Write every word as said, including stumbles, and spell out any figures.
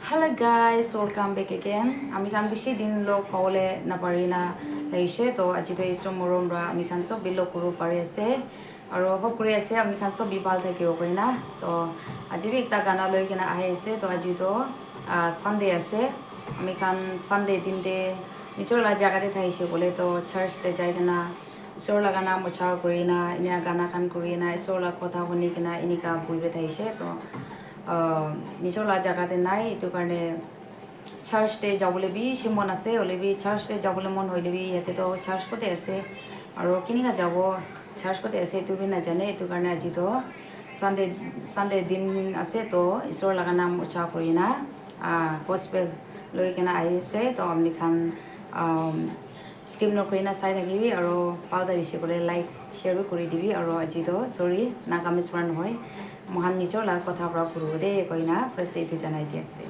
Hello guys, welcome back again. Ami khan bishi din log pawole napari na thaishe, to aji to Isor morom pra ami khan sob bi log kuribo pari ase. Aro hope kuri ase ami khan sob bi bhal thakibo koina. To aji bi ekta gana loi kena ahi ase. To aji to ah, Sunday ase. Ami khan Sunday din te nijor la jaga te thaishe kole to church te jai kena Isor laga naam ucha kuri na, enia gana khan kuri na, Isor la kotha huni kena enika buhi kena thaishe. To ah, nijor la jaga te nai, etu karne church te jabole bishi mon ase, hoile bi church te jabole mon hoile bi yate to church kote ase, aro kinika jabo, church kote ase etu bi najane. Etu karne aji to Sunday, Sunday din ase, to Isor laga naam ucha kuri na ah, gospel loi kena ahi ase. To apni khan um, skip nokuri na sai thakibi, aro bhal thakishi kole like, share bi kuri dibi, aro aji to sorry, Nagamese pra nohoi, mohan nijor la kotha pra kuribo de koina first te etu janai di ase.